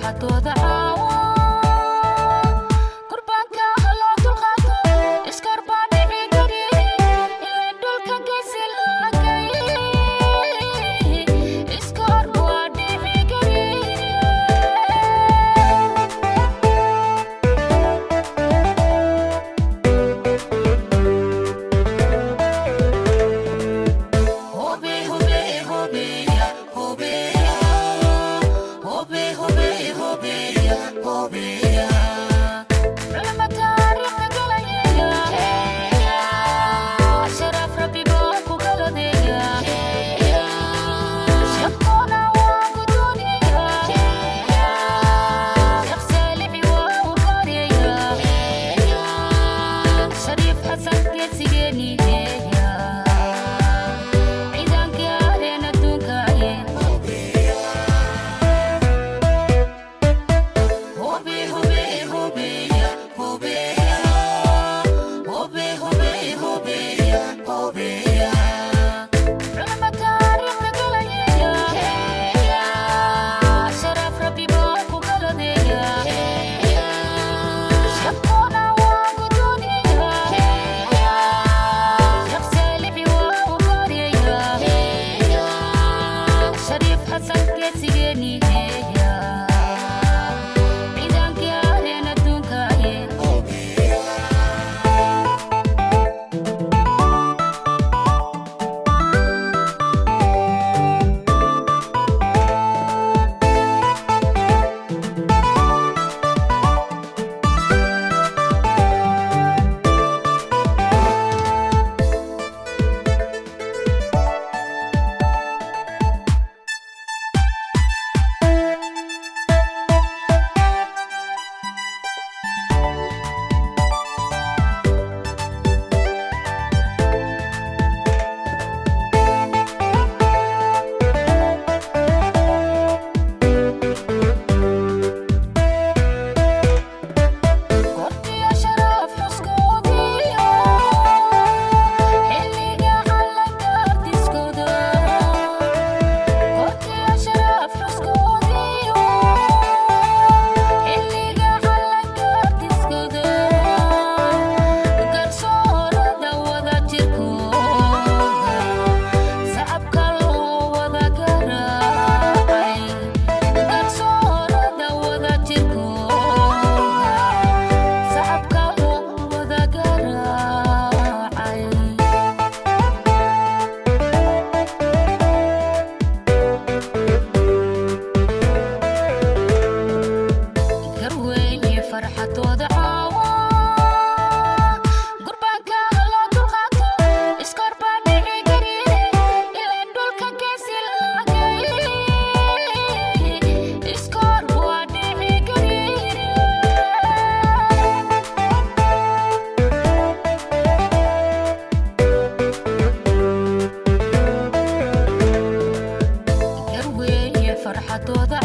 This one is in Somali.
Farxadooda caawa qurbaanka ha loo dulqaato iskor baa dhici kari ilaa dhulka geesi lagay iskor waa dhici kari. Hube hube hubeya hubeya hube hube hubeya hubeya culma taariikhda galaya sharaf rabbi baa ku galadeeya shaqona waa gudooniya Sheekh Saalixi waa u gaaraya Shariif Xasan geesigeeni ciidanka areen adduunkaye. Hube hube hubeya hubeya hube hube hubeya hubeya culma taariikhda galaya sharaf rabbi baa ku galadeeya shaqona waa gudooniya Sheekh Saalixi waa u gaaraya Shariif Xasan geesigeeni ciidanka areen adduunkaye. Gortiya sharaf xuskoodiyo xilliga calanka artiskooda. Gortiya sharaf xuskoodiyo xilliga calanka artiskooda. Garsoorada wada jirkooda sacabka loo wada garaacay. Garsoorada wada jirkooda sacabka loo wada garaacay. Garweeye farxadooda caawa gurbaanka ha loo dulqaato iskor baa dhici kari ilaa dhulka geesi lagay iskor waa dhici kari. Garweeye farxadooda.